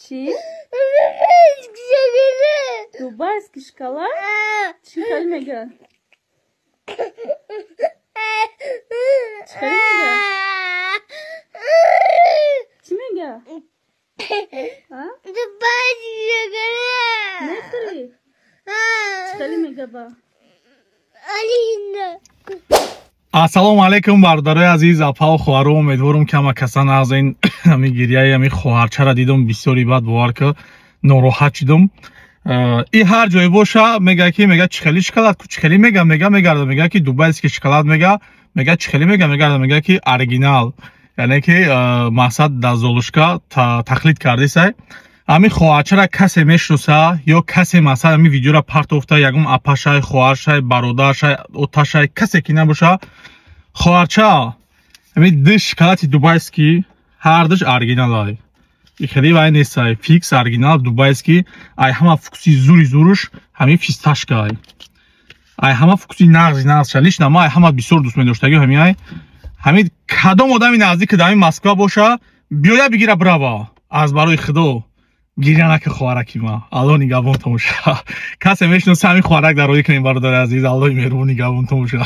Чӣ? Дубайский шоколад? Чӣ хел мега? Чӣ хел мега? Чӣ мега? Дубайский шоколад. Мехӯрӣ? Чӣ хеле мега ба? Алина. Ассалому алайкум, бародарои азиз, апаву хоҳаро. Умедворам, ки ҳама касан аз ин ҳами гирияи ҳами хоҳарчара дидум, бисёри бад, бовар ки, нороҳат шудум. И ҳар ҷое боша, мега ки мега чихели шоколад, чихели мега, мега, мегарда, мега ки дубайский шоколад мега, мега чихели мега, мегарда, мега ки оригинал, яъне ки мақсад дар Золушка тақлид кардисай. Ҳами хоҳарчара касе мешиноса ё касе, масалан, ҳами видеора партофта, ягон апашай, хоҳаршай, бародаршай, оташай, касе ки набоша, хоҳарча, ҳами ду шоколади дубайский ҳардуш оригиналай, хеле вай нестай, фикс оригинал дубайский. Ай ҳама вкуси зури зуруш ҳами фисташкай, ай ҳама вкуси нағзи нағзша. Лично ма ай ҳама бисёр дӯст медоштаги ҳами ай. Ҳами кадом одами наздик дар ҳами Москва боша, биёя, бигира, брава. Аз барои Худо, гиря нака, хоҳараки ма, Алло нигаҳбонтон боша. Касе мешиноса, ҳамин хоҳарак дар роҳӣ кунем, бародари азиз. Аллои меҳрубон нигаҳбонтон боша.